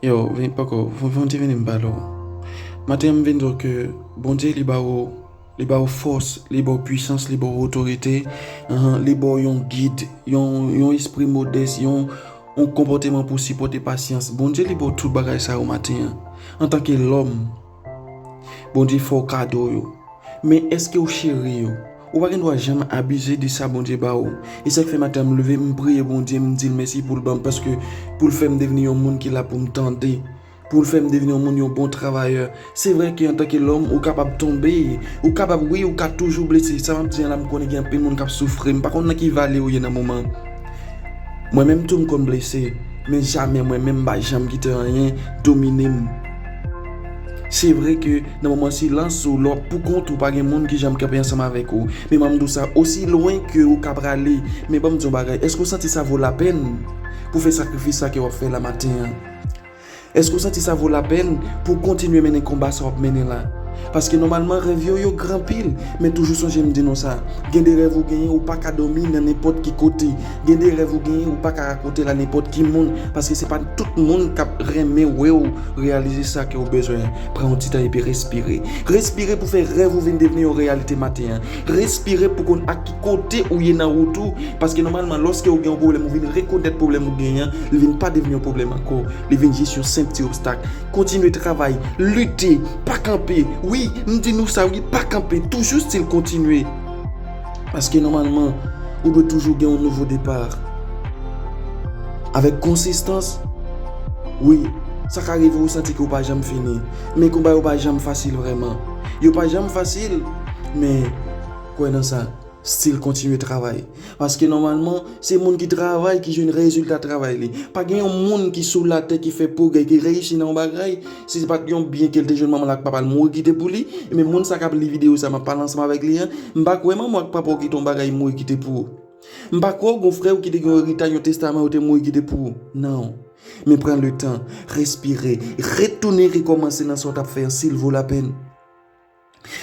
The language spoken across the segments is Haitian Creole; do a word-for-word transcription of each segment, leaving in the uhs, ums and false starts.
Yo, vin poko, Bondye vini m pale w. Maten an m vin di w ke Bondye li ba w, li ba w fòs, li ba w pwisans, li ba w otorite, ahan, li ba w yon gid, yon, yon espri modès, yon, yon konpòteman pou sipòte pasyans. Bondye li ba w tout bagay sa yo maten an. Antanke lòm, Bondye fè w kado yo. Men èske w cheri yo? Ou pa gen dwa janm abize de sa Bondye ba ou. E sa k fè maten an m leve, m priye Bondye, m di l mèsi pou l ban m, paske pou l fè m devni yon moun ki la pou m tande, pou l fè m devni yon moun, yon bon travayè. Se vre ke antanke lòm, ou kapab tonbe, ou kapab, wi, ou ka toujou blese. Sa m ap di an la, m konnen gen anpil moun k ap soufri. M pa konn nan ki vale ou ye nan moman. Mwen menm tou m konn blese, men jamè mwen menm m pa janm kite anyen domine m. Se vre ke nan moman silans ou, lè w ap pou kont ou, pa gen moun ki janm kanpe ansanm avèk ou. Men mwen m di w sa, osi lwen ke ou ka prale, men ban m di w yon bagay, èske w santi sa vo lapèn pou fè sakrifis sa ke w ap fè la maten an? Èske w santi sa vo lapèn pou w kontinye mennen konba sa w ap mennen la? Paske nòmalman rèv yo, yo gran anpil, men toujou sonje m di nou sa, gen de rèv ou genyen ou pa ka dòmi nan nenpòt ki kote. Gen de rèv ou genyen ou pa ka rakonte l a nenpòt ki moun, paske se pa tout moun k ap renmen wè w reyalize sa ke w bezwen. Pran yon ti tan epi respire. Respire pou fè rèv ou vin devni yon reyalite maten an. Respire pou konn ak ki kote ou ye nan wout ou, paske nòmalman lòske ou gen yon pwoblèm, ou vin rekonèt pwoblèm ou genyen an, li vin pa devni yon pwoblèm ankò. Li vin jis yon senp ti obstak. Kontinye travay, lite, pa kanpe. Wi, m di nou sa, wi, pa kanpe, toujou still kontinye. Paske nòmalman, ou dwe toujou gen yon nouvo depa. Avèk konsistans, wi, sa ka rive ou santi ke w pa janm fini. Men konba yo pa janm fasil vrèman. Yo pa janm fasil, men kwè nan sa. Still kontinye travay. Paske nòmalman, se moun ki travay ki jwenn rezilta travay li. Pa gen yon moun ki sou latè ki fè pwogrè, ki reyisi nan yon bagay, si se pa t yon byen ke l te jwenn manman l ak papa l mouri kite pou li, men moun sa k ap li videyo sa, m ap pale ansanm avèk li an, m pa kwè manman w ak papa w kite yon bagay mouri kite pou ou. M pa kwè w gon frè w ki te gen yon eritaj, yon testaman yo te mouri kite pou ou. Non. Men pran le tan, respire, retounen rekòmanse nan sa w t ap fè an, si l vo lapèn.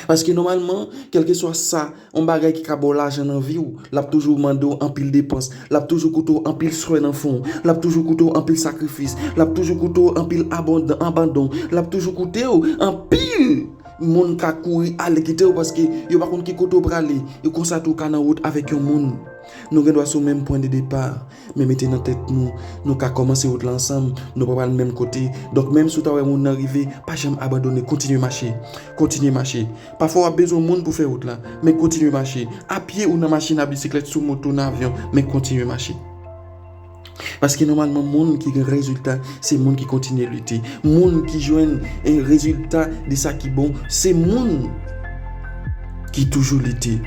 Paske nòmalman, kèlkeswa sa, yon bagay ki ka ba w lajan nan vi w, l ap toujou mande w anpil depans, l ap toujou koute w anpil swè nan fon w, l ap toujou koute w anpil sakrifis, l ap toujou koute w anpil abondan-, abandon, l ap toujou koute w anpil moun ka kouri ale kite w paske yo pa konn ki kote w prale, e konsa tou w ka nan wout avèk yon moun. Nou gen dwa sou menm pwen de depa, men mete nan tèt nou, nou ka kòmanse wout la ansanm, nou pa pral menm kote. Donk, menm si w ta wè moun nan rive, pa janm abandone, kontinye mache. Kontinye mache. Pafwa, w ap bezwen moun pou fè wout la, men kontinye mache. A pye ou nan machin, a bisiklèt, sou moto, nan avyon, men kontinye mache. Paske nòmalman, moun ki gen rezilta, se moun ki kontinye lite. Moun ki jwenn, eh, rezilta de sa ki bon, se moun ki toujou lite.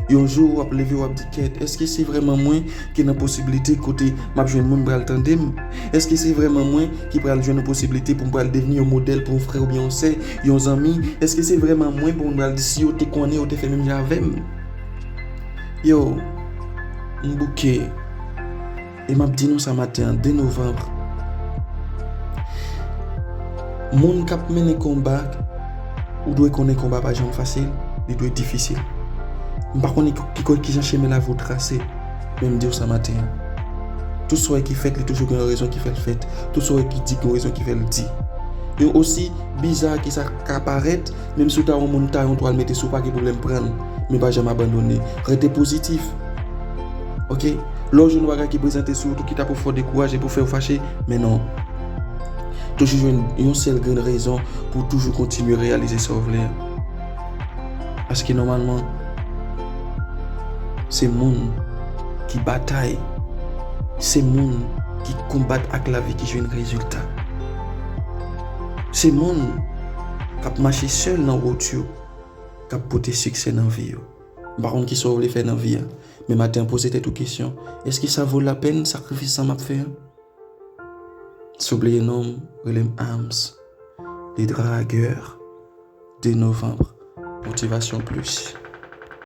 Yon jou, w ap leve, w ap di, "Kèt, èske se vrèman mwen ki nan posiblite kote m ap jwenn moun pral tande m? Èske se vrèman mwen ki pral jwenn yon posiblite pou m pral devni yon modèl pou yon frè oubyen yon sè, yon zanmi? Èske se vrèman mwen pou moun pral di si yo te konnen, yo te fè menm jan avè m?" Yo, m bouke. E m ap di nou sa maten an, de novanm. Moun k ap mennen konba, ou dwe konnen konba pa janm fasil, li dwe difisil. M pa konnen ki, ki, kijan chemen lavi w trase, men m di w sa maten an. Tout sa w wè ki fèt, li toujou gen yon rezon ki fè l fèt. Tout sa w wè ki di, gen yon rezon ki fè l di. E osi biza ke sa ka parèt, menm si w ta wè yon moun taye yon twal mete sou, pa gen pwoblèm, pran l, men pa janm abandone. Rete pozitif. Oke? Lè w jwenn yon bagay ki prezante sou wout ou ki ta pou fè w dekouraje, pou fè w fache, men non. Toujou jwenn yon sèl grenn rezon pou w toujou kontinye reyalize sa w vle a. Paske nòmalman, se moun ki batay, se moun ki konbat ak lavi ki jwenn rezilta. Se moun k ap mache sèl nan wout yo k ap pote siksè nan vi yo. M pa konn kisa w vle fè nan vi a, men maten an poze tèt ou kesyon, èske sa vo lapèn sakrifis sa m ap fè an? Si w bliye non m, rele m Arms, le drageur de novembre, Motivation Plus.